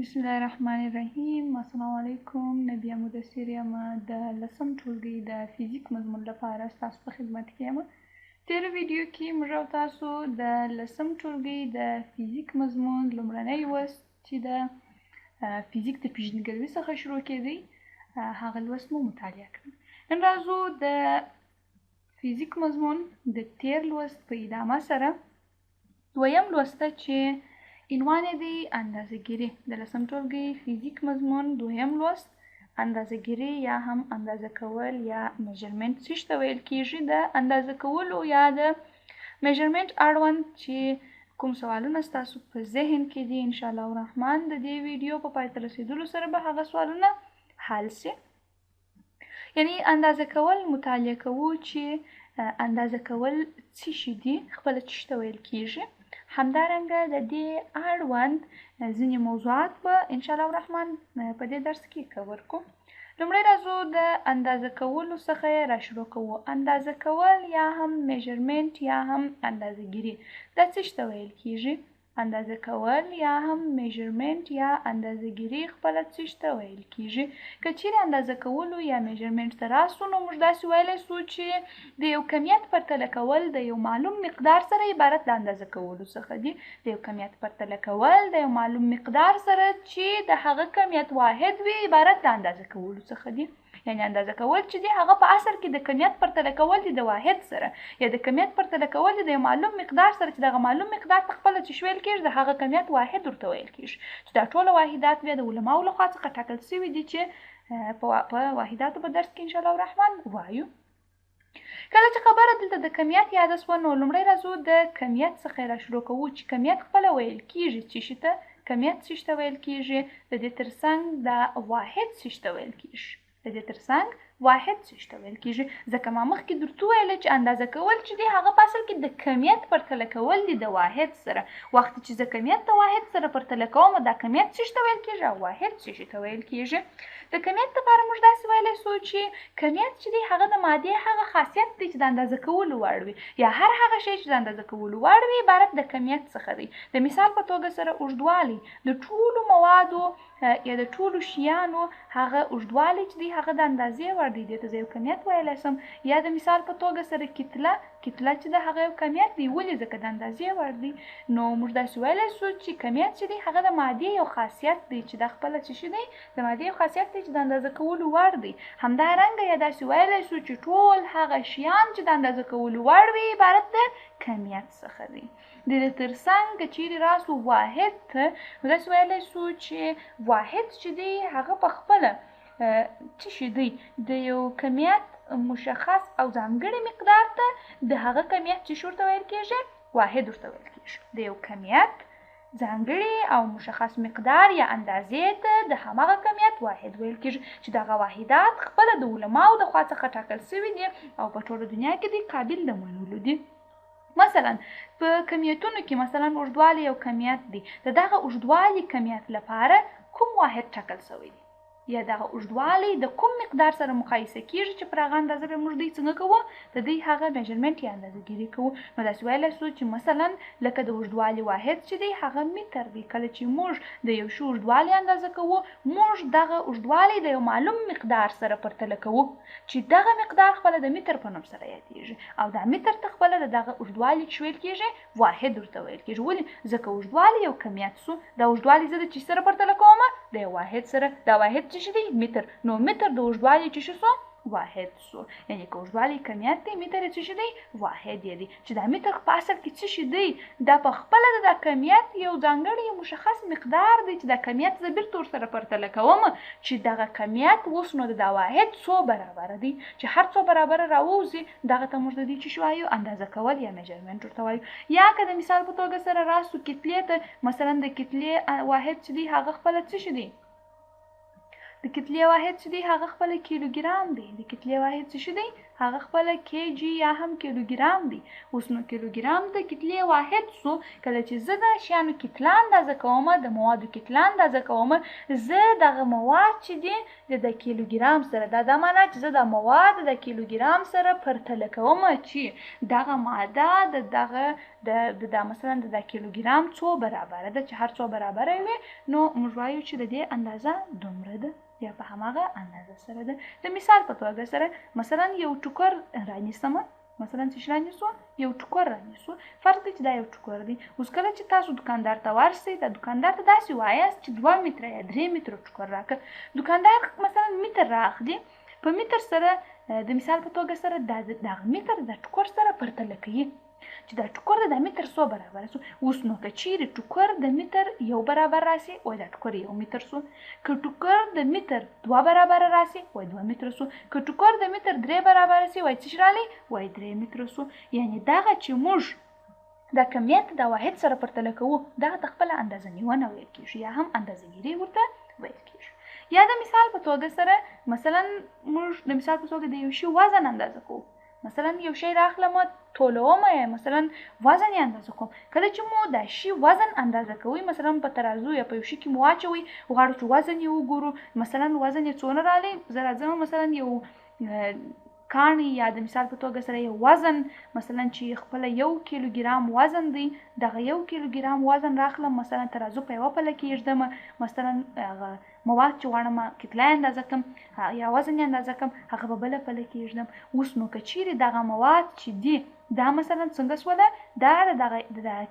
بسم الله الرحمن الرحیم. السلام علیکم. نبیه مدثر یم، د لسم ټولګي د فزیک مضمون لپاره ستاسو په خدمت کې یم. تېره ویډیو کې موږ او تاسو د لسم ټولګي د فزیک مضمون لومړنی لوست چې د فزیک د پیژندګلوي څخه شروع کېدی، هغه لوست مو مطالعه کړ. نن راځو د فزیک مضمون د تېر لوست په ادامه سره دویم لوست ته چې عنوان یې دی اندازه ګیري. د لسم ټولګي فزیک مضمون دویم لوست، اندازه ګیري یا هم اندازه کول یا measurement څه ته ویل کیږي. د اندازه کولو یا د measurement اړوند چې کوم سوالونه ستاسو په ذهن کې دي، ان شاء الله الرحمن د دې ویډیو په پای ته رسیدلو سره به هغه سوالونه حل سي. یعنی اندازه کول مطالعه کوو چې اندازه کول څه شي دي، خپله څه ته ویل کیږي. همدارنګه د دې اړوند ځینې موضوعات به ان شاء الله الرحمن په دې درس کې کور کو. لومړی راځو د اندازه کولو څخه یې را شروع کوو. اندازه کول یا هم measurement یا هم اندازه ګیري، دا څه ته ویل کیږي؟ اندازه کول یا هم measurement یا اندازه ګیري خپله څه ته ویل کیږي؟ که چیرې اندازه کولو یا measurement ته راسو، نو موږ داسې ویلی سو چې د یو کمیت پرتله کول د یو معلوم مقدار سره عبارت د اندازه کولو څخه دي. د یو کمیت پرتله کول د یو معلوم مقدار سره چې د هغه کمیت واحد وي، عبارت د اندازه کولو څخه دي. یعنی اندازه کول چې دی هغه په اصل کې د کمیت پرتله کول دي د واحد سره، یا د کمیت پرتله کول دي د یو معلوم مقدار سره چې دغه معلوم مقدار ته خپله چې ویل کېږي د هغه کمیت واحد ورته ویل کېږي، چې دا ټوله واحدات بیا د علماو لخوا څخه ټاکل سوي دي چې په واحداتو په درس کې ان شاء الله الرحمن وایو. کله چې خبره دلته د کمیت یاده سوه، نو لومړی راځو د کمیت څخه را شروع کوو چې کمیت خپله ویل کېږي څه شي ته، کمیت څه شي ته ویل کېږي، د دې ترڅنګ د واحد څه شي ته ویل کېږي، د دې ترڅنګ واحد څه شي ته ویل کېږي. ځکه ما مخکې درته وویل چې اندازه کول چې دی هغه په اصل کې د کمیت پرتله کول دي د واحد سره. وخت چې زه کمیت د واحد سره پرتله کوم، دا کمیت څه شي ته ویل کېږي او واحد څه شي ته ویل کېږي. د کمیت لپاره موږ داسې ویلی سو چې کمیت چې دی هغه د مادې هغه خاصیت دی چې د اندازه کولو وړ وي، یا هر هغه شی چې د اندازه کولو وړ وي عبارت د کمیت څخه دی. د مثال په توګه سره اوږدوالی د ټولو موادو یا د ټولو شیانو هغه اوږدوالی چې دی هغه د اندازې وړ دی، دې ته زه یو کمیت ویلی سم. یا د مثال په توګه سره کتله، کتله چې ده هغه یو کمیت دی، ولې؟ ځکه د اندازې وړ دی. نو موږ داسې ویلی سو چې کمیت چې دی هغه د مادې یو خاصیت دی چې دا خپله څه شي دی، د مادې یو خاصیت دی چې د اندازه کولو وړ دی. همدارنګه یا داسې ویلی سو چې ټول هغه شیان چې د اندازه کولو وړ وي عبارت د کمیت څخه دی. د دې ترڅنګ که چیرې راسو واحد ته، نو داسې ویلی سو چې واحد چې دی هغه په خپله څه شي دی، د یو کمیت مشخص او ځانګړي مقدار ته د هغه کمیت چې شي ورته ویل کېږي، واحد ورته ویل کېږي. د یو کمیت ځانګړي او مشخص مقدار یا اندازې ته د هماغه کمیت واحد ویل کېږي، چې دغه واحدات خپله د علماو د خوا څخه ټاکل سوي دي او په ټوله دنیا کې دی قابل د منلو دي. مثلا په کمیتونو کې مثلا اوږدوالی یو کمیت دی، د دغه اوږدوالي کمیت لپاره کوم واحد ټاکل سوی دی، یا دغه اوږدوالی د کوم مقدار سره مقایسه کیږي چې پر هغه اندازه به موږ دوی څنګه کوو، د دوی هغه measurement یا اندازه ګیري کوو. نو داسې ویلی سو چې مثلا لکه د اوږدوالي واحد چې دی هغه متر دی. کله چې موږ د یو شي اوږدوالی اندازه کوو، موږ دغه اوږدوالی د یو معلوم مقدار سره پرتله کوو چې دغه مقدار خپله د متر په نوم سره یادیږي، او دا متر ته خپله د دغه اوږدوالي چې ویل کیږي واحد ورته ویل کیږي. ولې؟ ځکه اوږدوالی یو کمیت سو، دا اوږدوالی زه د چی سره پرتله کوم، د یو واحد سره. دا واحد څه شي دی؟ متر. نو متر د اوږدوالي چې شي سو واحد سو، یعنی که اوږدوالی کمیت دی، متر یې څه شي دی؟ واحد یې دی. چې دا متر په اصل کې څه شي دی، دا په خپله د دا کمیت یو ځانګړی مشخص مقدار دی چې دا کمیت زه بیرته ورسره پرتله کوم چې دغه کمیت اوس نو د دا واحد څو برابره دی، چې هر څو برابره راووځي دغه ته موږ د دې چې وایو اندازه کول یا measurement ورته وایو. یا که د مثال په توګه سره راسو کتلې ته، مثلا د کتلې واحد چې دی هغه خپله څه شي دی، د کتلې واحد چې دی هغه خپله کیلوګرام دی. د کتلې واحد څه شي دی؟ هغه خپله کې جي یا هم کیلوګرام دی. اوس نو کیلوګرام د کتلې واحد سو. کله چې زه د شیانو کتله اندازه کوم، د موادو کتله اندازه کوم، زه دغه مواد چې دي د کیلوګرام سره، دا معنا چې زه دا مواد د کیلوګرام سره پرتله کوم چې دغه ماده د دغه د دا مثلا د دا کیلوګرام څو برابره ده، چې هر څو برابره وي نو موږ وایو چې د دې اندازه دومره ده یا په هماغه اندازه سره ده. د مثال په توګه سره مثلا یو ټوکر رانیسم، مثلا څه شی رانیسو؟ یو ټوکر رانیسو. فرض کړئ چې دا یو ټوکر دی. اوس کله چې تاسو دکاندار ته ورسئ، دا دکاندار ته داسې وایاست چې 2 متره یا 3 متره ټوکر راکړه. دکاندار مثلا متر رااخلي، په متر سره د مثال په توګه سره دا دغه متر د ټوکر سره پرتله کوي چې دا ټوکر د متر څو برابره سو. اوس نو که چیرې ټوکر د متر 1 برابر راسي، وای دا ټوکر 1 متر سو. که ټوکر د متر 2 برابره راسي، وای 2 متره سو. که ټوکر د متر 3 برابره سي، وای څه شي رالی؟ وای 3 متره سو. یعنې دغه چې موږ دا کمیت د واحد سره پرتله کوو، دغه ته خپله اندازه نیونه ویل کېږي یا هم اندازه ګیري ورته ویل کېږي. یا د مثال په توګه سره مثلا موږ د مثال په توګه د یو شي وزن اندازه کوو. مثلا یو شی راخلم، تولوم یې، مثلا وزن یې اندازه کوم. کله چې مو دا شی وزن اندازه کوئ، مثلا په ترازو یا په یو شي کې مو واچوئ، غواړو چې وزن یې وګورو، مثلا وزن یې څونه رالی، زه راځم مثلا یو کاڼی یا د مثال په توګه سره یو وزن، مثلا چې خپله 1 کیلوګرام وزن دی، دغه 1 کیلوګرام وزن راخلم، مثلا ترازو په یوه پله کې ږدم، مثلا هغه مواد چې غواړم کتله یې اندازه کړم یا وزن یې اندازه کړم، هغه په بله پله کې ږدم. اوس نو که چیرې دغه مواد چې دي دا مثلا څنګه سوله، دا د دغه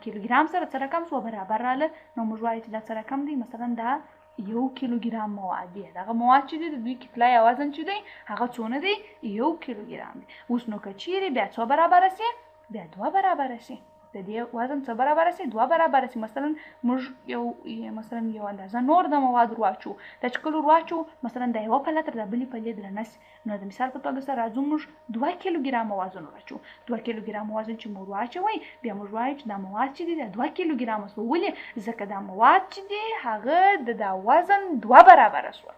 کیلوګرام سره څه رقم سوه، برابر راله، نو موږ وایو چې دا څه رقم دی، مثلا دا 1 کیلوګرام مواد دی. دغه مواد چې دي د دوی کتله یا وزن چې دی هغه څونه دی؟ 1 کیلوګرام دی. اوس نو که چیرې بیا څو برابره سي؟ بیا 2 برابره سي. د دې وزن څه برابره سي؟ 2 برابره سي. مثلا موږ یو مثلا یو اندازه نور د مواد ورواچو، دا چې کله ورواچو مثلا د یوه پله تر د بلې پلې درنه سي، نو د مثال په توګه سره راځو موږ 2 کیلوګرام وزن ورواچو. 2 کیلوګرام وزن چې مو ورواچوئ، بیا موږ وایو چې دا مواد چې دي دا 2 کیلوګرامه سوه. ولې؟ ځکه دا مواد چې دي هغه د دا وزن 2 برابره سوه.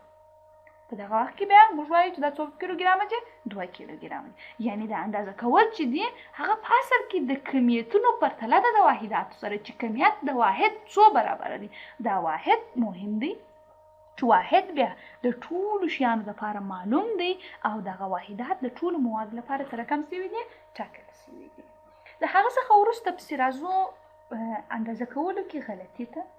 په دغه وخت کې بیا موږ وایو چې دا څو کیلوګرامه دي؟ 2 کیلوګرامه دي. یعنې دا اندازه کول چې دي هغه په اصل کې د کمیتونو پرتله ده د واحداتو سره، چې کمیت د واحد څو برابره دی. دا واحد مهم دی چې واحد بیا د ټولو شیانو دپاره معلوم دی او دغه واحدات د ټولو موادو لپاره څه رقم سوي دي؟ ټاکل سوي دي. د هغه څخه وروسته پسې راځو اندازه کولو کې غلطي ته.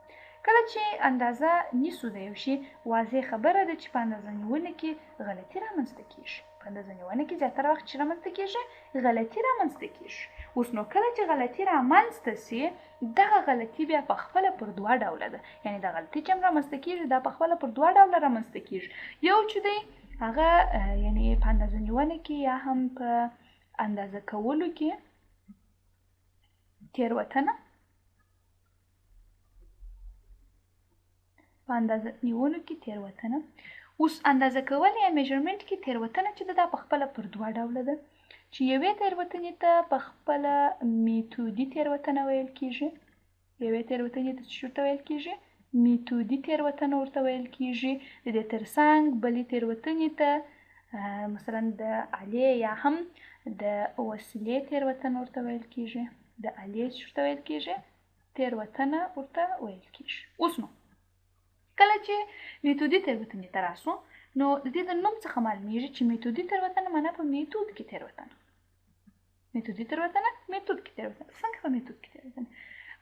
کله چې اندازه نیسو د یو شي، واضح خبره ده چې په اندازه نیونه کې غلطي رامنځته کېږي. په اندازه نیونه کې زیاتره وخت چې رامنځته کېږي غلطي رامنځته کېږي. اوس نو کله چې غلطي رامنځته سي، دغه غلطي بیا په خپله پر 2 ډوله ده. یعنې دا غلطي چې هم رامنځته کېږي دا په خپله پر 2 ډوله رامنځته کېږي. یو چې دی هغه یعنې په اندازه نیونه کې یا هم په اندازه کولو کې تېروتنه، په اندازه نیولو کې تېروتنه. اوس اندازه کول یا measurement کې تېروتنه چې ده دا په خپله پر 2 ډوله ده، چې یوې تېروتنې ته په خپله میتودي تېروتنه ویل کېږي. یوې تېروتنې ته څه ورته ویل کېږي؟ میتودي تېروتنه ورته ویل کېږي. د دې ترڅنګ بلې تېروتنې ته مثلا د آلې یا هم د وسیلې تېروتنه ورته ویل کېږي. د آلې څه ورته ویل کېږي؟ تېروتنه ورته ویل کېږي. اوس نو کله چې میتودي تېروتنې ته راسو، نو د دې د نوم څخه معلومیږي چې میتودي تېروتنه معنا په میتود کې تېروتنه. میتودي تېروتنه، میتود کې تېروتنه. څنګه په میتود کې تېروتنه؟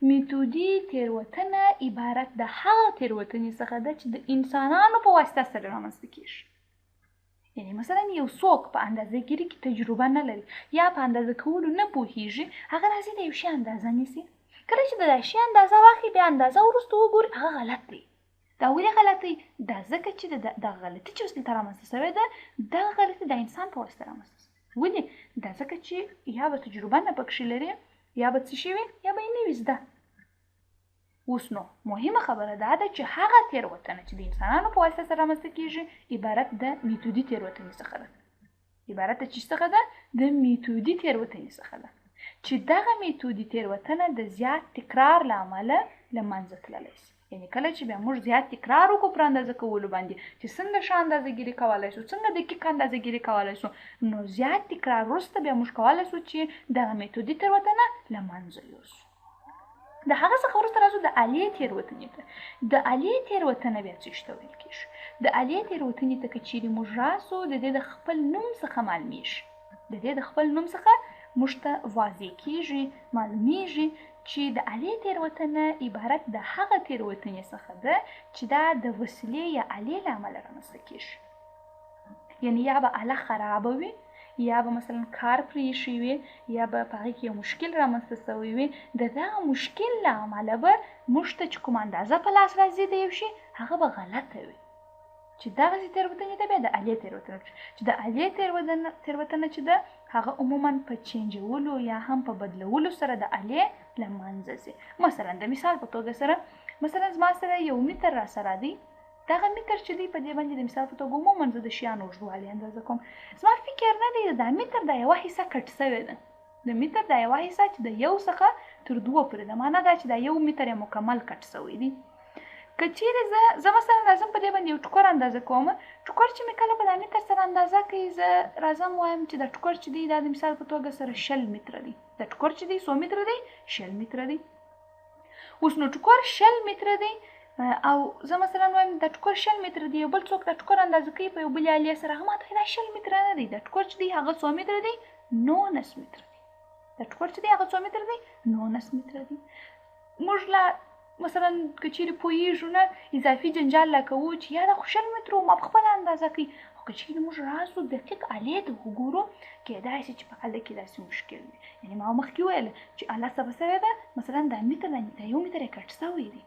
میتودي تېروتنه عبارت د هغه تېروتنې څخه ده چې د انسانانو په واسطه سره رامنځته کېږي. یعنې مثلا یو څوک په اندازه ګیري کې تجربه نه لري یا په اندازه کولو نه پوهیږي، هغه راځي د یو شي اندازه نیسي. کله چې د شي اندازه واخلي، بیا اندازه وروسته وګوري هغه غلط دی. دا ولې غلط دی؟ دا ځکه چې دغه غلطي چې اوس دلته رامنځته شوې ده، دغه غلطي د انسان په واسطه رامنځته شوې. ولې؟ دا ځکه چې یا به تجربه نه پکښې لري، یا به څه شي وي، یا به یې نه وي زده. اوس نو مهمه خبره دا ده چې هغه تېروتنه چې د انسانانو په واسطه سره رامنځته کېږي عبارت د میتودي تېروتنې څخه ده. عبارت د چی څخه ده؟ د میتودي تېروتنې څخه ده، چې دغه میتودي تېروتنه د زیات تکرار له امله له منځه تللی شي. یعنی کله چې بیا موږ زیات تکرار وکړو پر اندازه کولو باندې چې څنګه ښه اندازه ګیري کولای شو، څنګه دقیق اندازه ګیري کولای شو، نو زیات تکرار وروسته بیا موږ کولای شو چې دغه میتودي تېروتنه له منځه یوسو. د هغه څخه وروسته راځو د آلې تېروتنې ته. د آلې تېروتنه بیا څه شي ته ویل کېږي؟ د آلې تېروتنې ته که چیرې موږ راسو، د دې د خپل نوم څخه معلومیږي، د دې د خپل نوم څخه موږ ته واضح کیږي، معلومیږي چې د آلې تېروتنه عبارت د هغه تېروتنې څخه ده چې دا د وسیلې یا آلې له امله رامنځته کیږي. یعنی یا به آله خرابه وي، یا به مثلا کار پرې ایښی وي، یا به په هغې کې یو مشکل رامنځته شوی وي. د دغه مشکل له امله به موږ ته چې کومه اندازه په لاس راځي د یو شي، هغه به غلطه وي، چې دغسې تېروتنې ته بیا د آلې تېروتنه، چې د آلې تېروتنه چې ده هغه عموما په چینجولو یا هم په بدلولو سره د آلې له منځه ځي. مثلا د مثال په توګه سره، مثلا زما سره یو متر را سره دی، دغه متر چې دی په دې باندې د مثال په توګه عموما زه د شیانو اوږدوالی اندازه کوم. زما فکر نه دی دا متر دا یوه حصه کټ شوې ده، د متر دا یوه حصه چې د یو څخه تر دوه پورې ده، معنا دا چې دا یو متر یې مکمل کټ شوی دی. که چیرې زه مثلا راځم په دې باندې یو ټوکر اندازه کوم، ټوکر چې مې کله په دا متر سره اندازه کوي، زه راځم وایم چې دا ټوکر چې دی دا د مثال په توګه سره 20 متره دی. دا ټوکر چې دی څو متره دی؟ 20 متره دی. اوس نو ټوکر 20 متره دی او زه مثلا وایم دا ټوکر 20 متره دی، یو بل څوک دا ټوکر اندازه کوي په یو بلې آلې سره، هغه ماته دا 20 متره نه دی، دا ټوکر چې دی هغه څو متره دی؟ 19 متره دی. دا ټوکر چې دی هغه څو متره دی؟ 19 متره دی. موږ لا مثلا که چیرې پوهېږو نه، اضافي جنجال لا کوو چې یا دا خو 20 متره و، ما په خپله اندازه کوي. خو که چیرې موږ راسو دقیق آلې ته وګورو، کېدای شي چې په آله کې داسې مشکل وي. یعنې ما مخکې وویل چې آله څه سوې ده، مثلا دا متر دا یو متر یې کټ سوی دی.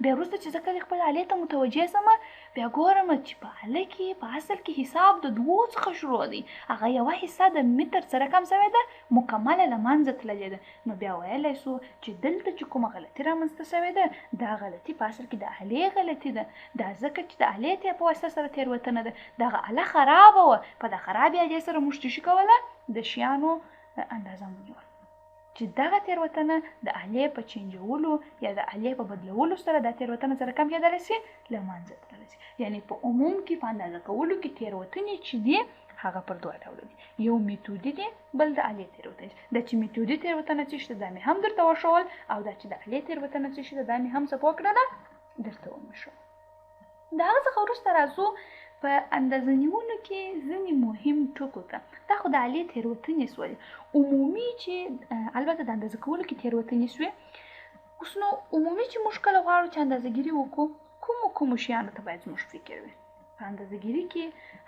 بیا وروسته چې زه کله خپل آلې ته متوجه سم، بیا ګورم چې په آله کې په اصل کې حساب د دوو څخه شروع دی، هغه یوه حصه د متر څه رقم سوې ده، مکمله له منځه تللې ده. نو بیا ویلی سو چې دلته چې کومه غلطي رامنځته سوې ده، دا غلطي په اصل کې د آلې غلطي ده. دا ځکه چې د آلې په واسطه سره تېروتنه ده، دغه آله خرابه وه، په دا خرابې آلې سره موږ څه شي کوله؟ د شیانو اندازه مو نیوله. چې دغه تېروتنه د آلې په چینجولو یا د آلې په بدلولو سره دا تېروتنه سره کم کېدلی سي، له منځه تللی سي. یعنې په عموم کې په اندازه کولو کې تېروتنې چې دي هغه پر دوه ډوله دي، یو میتودي دي، بل د آلې تېروتنې. دا چې میتودي تېروتنه څه شي ده دا مې هم درته وښول، او دا چې د آلې تېروتنه څه شي ده دا مې هم څه پوه کړله، درته ومې ښول. د هغه څخه وروسته راځو په اندازه نیولو کې ځینې مهم ټکو ته. دا خو د آلې تېروتنې سولې عمومي چې البته د اندازه کولو کې تېروتنې سوې. اوس نو عمومي چې موږ کله غواړو چې اندازه ګیري وکړو، کومو کومو شیانو ته باید زموږ فکر وي؟ په اندازه ګیري کې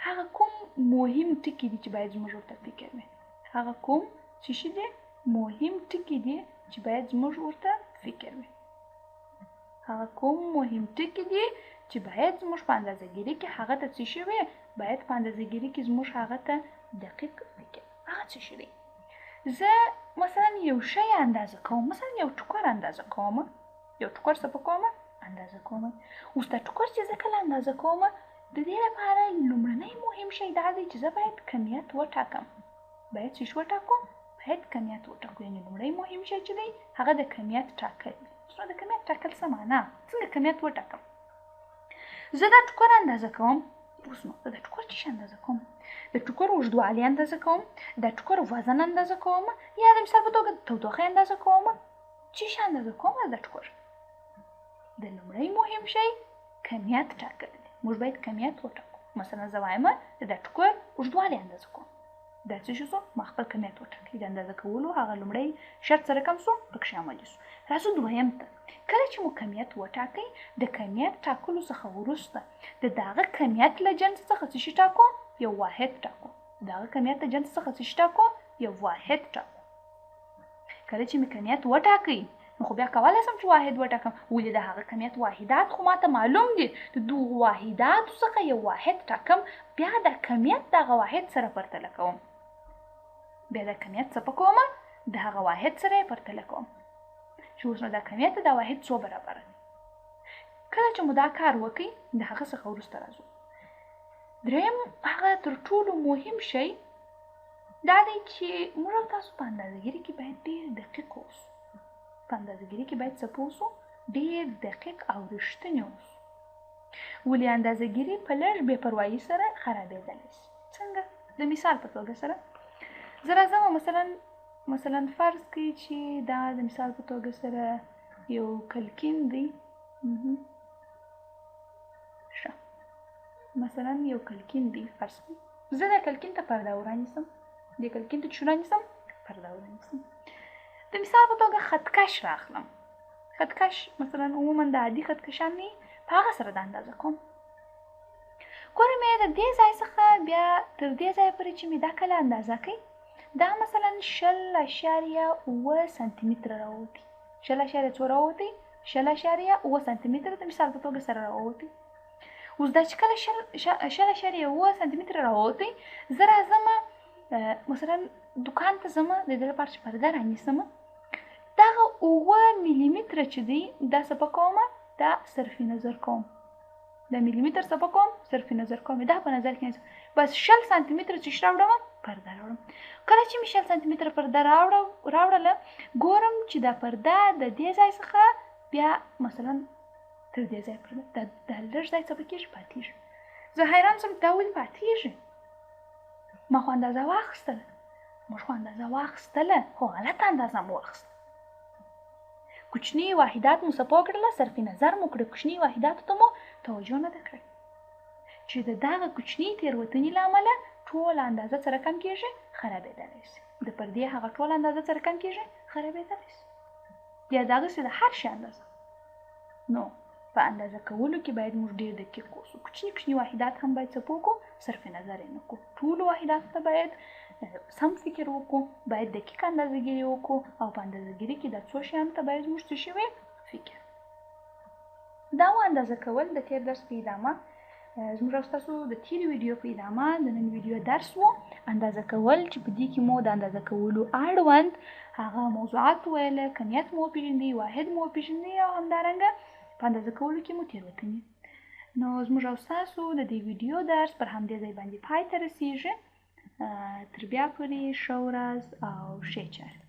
هغه کوم مهم ټکي دي چې باید زموږ ورته فکر وي؟ هغه کوم څه شي دي مهم ټکي دي چې باید زموږ ورته فکر وي؟ هغه کوم مهم ټکي دي چې باید زموږ په اندازه ګیري کې هغه ته څه شي وي؟ باید په اندازه ګیري کې زموږ هغه ته دقیق فکر. هغه څه شي دی؟ زه مثلا یو شی اندازه کوم، مثلا یو ټوکر اندازه کوم، یو ټوکر څه په کوم اندازه کوم. اوس دا ټوکر چې زه کله اندازه کوم، د دې لپاره لومړنی مهم شی دا دی چې زه باید کمیت وټاکم. باید څه شي وټاکو؟ باید کمیت وټاکو. یعنې لومړی مهم شی چې دی هغه د کمیت ټاکل دي. اوس نو د کمیت ټاکل څه معنا؟ څنګه کمیت وټاکم؟ زه دا ټوکر اندازه کوم. اوس نو زه دا ټوکر څه شي اندازه کوم؟ د ټوکر اوږدوالی اندازه کوم، د ټوکر وزن اندازه کوم، یا د مثال په توګه د تودوخې اندازه کوم. څه شي اندازه کوم د ټوکر؟ د لومړی مهم شی کمیت ټاکل دي. موږ باید کمیت وټاکو. مثلا زه وایم د ټوکر اوږدوالی اندازه کوم. دا څه شي سو؟ ما خپل کمیت وټاکلی. د اندازه کولو هغه لومړی شرط سره کم سو، پکښې عملي سو. راځو دویم ته. کله چې مو کمیت وټاکئ، د کمیت ټاکلو څخه وروسته د دغه کمیت له جنس څخه څه شي ټاکو؟ یو واحد ټاکو. دغه کمیت له جنس څخه څه شي ټاکو؟ یو واحد ټاکو. کله چې مې کمیت وټاکئ، نو خو بیا کولی سم چې واحد وټاکم. ولې د هغه کمیت واحدات خو ماته معلوم دي، د دغو واحداتو څخه یو واحد ټاکم، بیا د کمیت دغه واحد سره پرتله کوم. بیا د کمیت څه په کومه؟ د هغه واحد سره یې پرتله کوم چې اوس نو دا کمیت دا واحد څو برابره دی. کله چې مو دا کار وکړئ، د هغه څخه وروسته راځو دریم هغه تر ټولو مهم شی دا دی چې موږ او تاسو په اندازهګیري کې باید ډېر دقیق اوسو. په اندازهګیري کې باید څه پوه اوسو؟ ډېر دقیق او رښتیني اوسو، ولې اندازه ګیري په لږ بې پروایي سره خرابېدلی شي. څنګه؟ د مثال په توګه سره زه راځم، مثلا فرض کړئ چې دا د مثال په توګه سره یو کلکین دی. ښه، مثلا یو کلکین دی فرض کړئ، زه دا کلکین ته پرده ورانیسم، دې کلکین ته چې رانیسم پرده ورانیسم. د مثال په توګه خطکش راخلم، خطکش مثلا عموما د عادي خطکشان نه، په هغه سره دا اندازه کوم. ګوره مې د دې ځای څخه بیا تر دې ځایه پورې چې مې دا کله اندازه کوي، دا مثلا 20.7 سانتي متره راووتی، شل اشاریه څو راووتی؟ 20.7 سانتي متره د مثال په توګه سره راووتی. اوس دا چې کله 20.7 سانتي متره راووتی، زه راځم مثلا دکان ته ځم د دې لپاره چې پرده رانیسم، دغه 7 ملي متره چې دی دا څه کوم، دا صرف نظر کوم، د ملي متر څه کوم، صرف نظر کوم، دا په نظر کې نیسم. بس 20 سانتي متره چې راوړم پرده راوړم. کله چې مې 20 سانتي متره پرده راوړله، ګورم چې دا پرده د دې ځای څخه بیا مثلا تر دې ځای پرده دا لږ ځای څه پکېږي پاتېږي. زه حیران شوم دا ولې پاتېږي؟ ما خو اندازه واخیستله، موږ خو اندازه واخیستله، خو غلطه اندازه مو واخیسته. کوچني واحدات مو څه پوه کړله، صرف نظر مو کړه، کوچني واحداتو ته مو توجه نه ده کړې، چې د دغه کوچني تېروتنې له امله ټوله اندازه څه رقم کېږي؟ خرابېدلی شي. د پردې هغه ټوله اندازه څه رقم کېږي؟ خرابېدلی شي. یا دغسې د هر شي اندازه. نو په اندازه کولو کې باید موږ ډېر دقیق اوسو، کوچني کوچني واحدات هم باید څه پوه کړو، صرف نظر یې نه کړو. ټولو واحداتو ته باید سم فکر وکړو، باید دقیق اندازه ګیري وکړو، او په اندازه ګیري کې دا څو شیانو ته باید موږ څه شي وي؟ فکر. دا و اندازه کول د تېر درس په ادامه، زموږ او ستاسو د تېرې ویډیو په ادامه د نن ویډیو درس و اندازه کول، چې په دې کې مو د اندازه کولو اړوند هغه موضوعات وویله، کمیت مو وپېژندی، واحد مو وپېژندی، او همدارنګه په اندازه کولو کې مو تېروتنې. نو زموږ او ستاسو د دې ویډیو درس پر همدې ځای باندې پای ته رسېږي. تر بیا پورې ښه ورځ او ښې چارې.